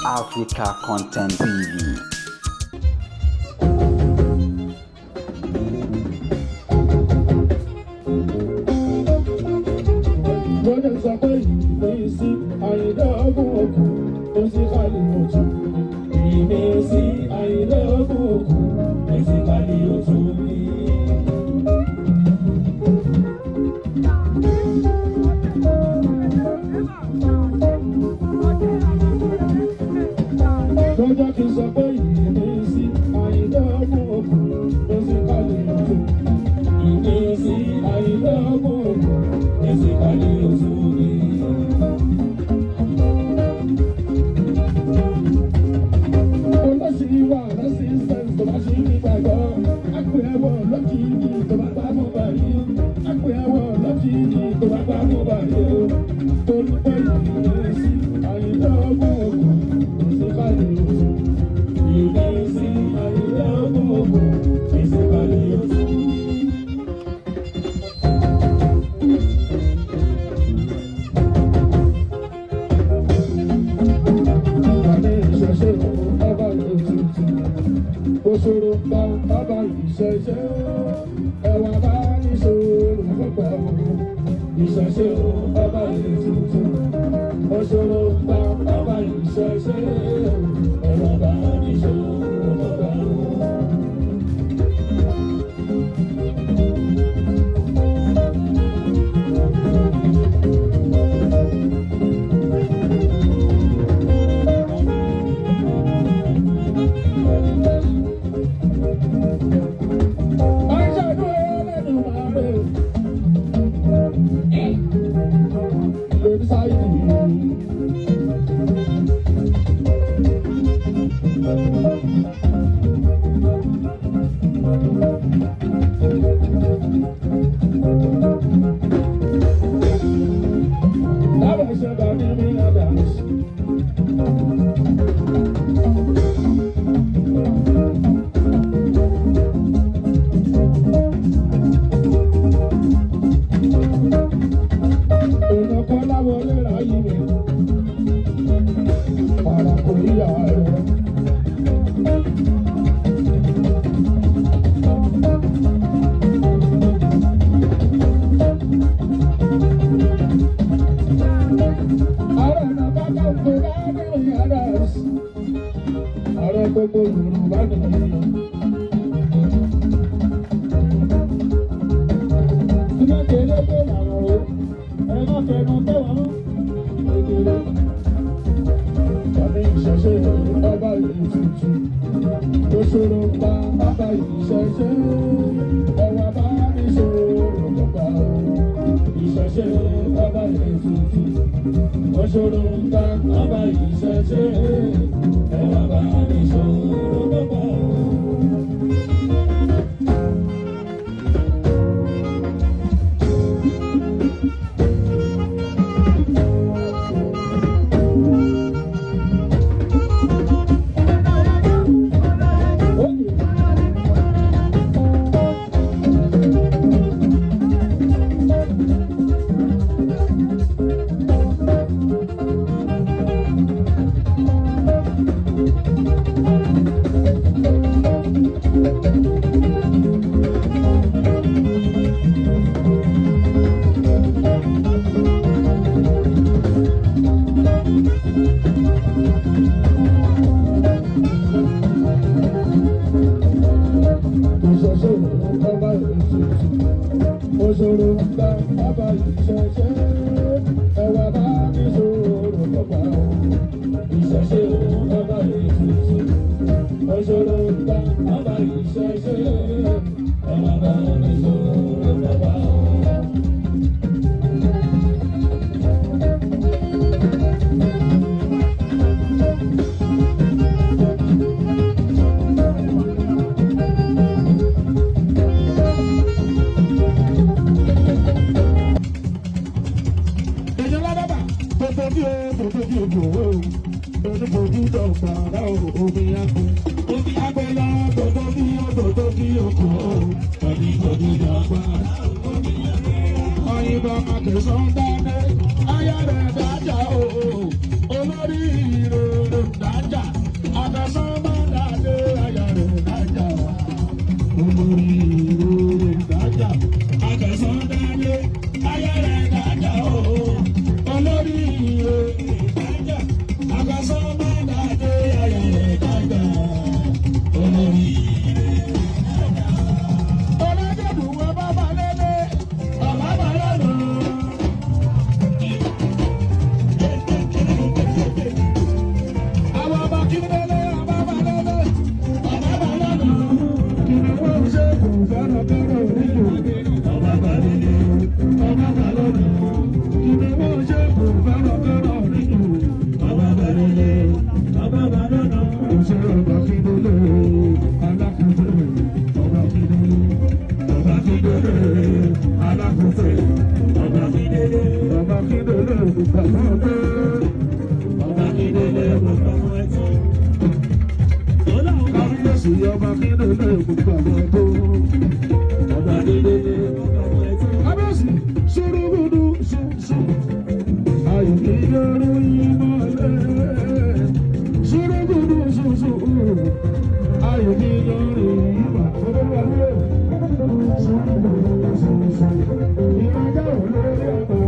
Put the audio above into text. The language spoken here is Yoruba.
Africa Content TV. Lọ́jọ́ sọ pé ìmísí àyíndọ́gún òkú ó sì kálí òtún. Ìmísí àyíndọ́gún òkú ó sì kálí òtún mi. Lọ́jọ́ kí n sọ pé ìmísí àyíndọ́gún òkú ó sì kálí òtún. Ìmísí àyíndọ́gún òkú ó sì kálí òtún mi. Olóṣì wà resistance tó bá ṣì ní gbàgbọ́. Àpè ẹ̀wọ̀ lójijì tó bá gbá mú bàrí. Àpè ẹ̀wọ̀ lójijì tó bá gbá mú bàrí o. Torí pé ìrísí àyíndọ́gbọ̀n òkú kò sí kálí oṣù. Ìrísí àyíndọ́gbọ̀n òkú kò sí kálí oṣù. Ìgbàdé ìṣẹ̀ṣe ọba ètùtù. Òṣòro bá bàbá ìṣẹ̀ṣe. Ẹwà bá níṣòro fúnpẹ̀ o. Ìṣẹ̀ṣe ọba ètùtù. Òṣòro bá bàbá ìṣẹ̀ṣe. Ẹwà bá níṣòro fúnpẹ̀ o. Àìṣàdúró Ẹlẹ́dùmarè. Lórí sáìdì. Lábẹ́ ìṣẹ̀dá ní mi Adams. Èèyàn kan láwọlé ráyè mi. Para kò ríyà rẹ̀. Ààrẹ ọ̀nà kakanfò Gani Adams. Ààrẹ gbogbo Yorùbá nìyí. Iná tẹ̀lé pé làwọn o, ẹ má fẹnu tẹ́ wọn mú. Kékeré. Tàbí ìṣẹ̀ṣe ọba ètùtù. Òṣòro pa bàbá ìṣẹ̀ṣe. Ẹwà bá mi ṣòro kọ̀ọ̀kan o. Ìṣẹ̀ṣe ọba ètùtù. Òṣòro pa bàbá ìṣẹ̀ṣe. Ẹwà bá mi ṣòro kọ̀ọ̀kan o. Ìṣẹ̀ṣe ọba ètùtù. Òṣòro gba bàbá ìṣẹ̀ṣe. Ẹwà bá mi ṣòro kọ̀ọ̀kan o. Ìṣẹ̀ṣe ọba ètùtù. Òṣòro gba bàbá ìṣẹ̀ṣe. Ẹwà bá mi ṣòro kọ̀ọ̀kan o. Èyí ládàbà tó bí o tó bí o kò o. Onífojú dọ̀gba rà o, omi àgbo. Omi àgbo lọ tó bí o tó bí o kò o. Onífojú dọ̀gba rà o, omi àgbo. Òyìnbó akẹ́sàn dáná, ayá rẹ̀ dájà o. Olórí ìròrò dájà. Akíndélé gbogbo àwọn tó. Ọba Akíndélé. Kábíyèsí, ṣùrùgùdù ṣùṣù. Ayọ̀ kì í yọrù ìmọ̀lẹ̀. Ṣùrùgùdù ṣùṣù. Ayọ̀ kì í yọrù ìmọ̀lẹ̀. Ṣùrùgùdù ṣùṣù. Ìrajà olórí ọ̀pọ̀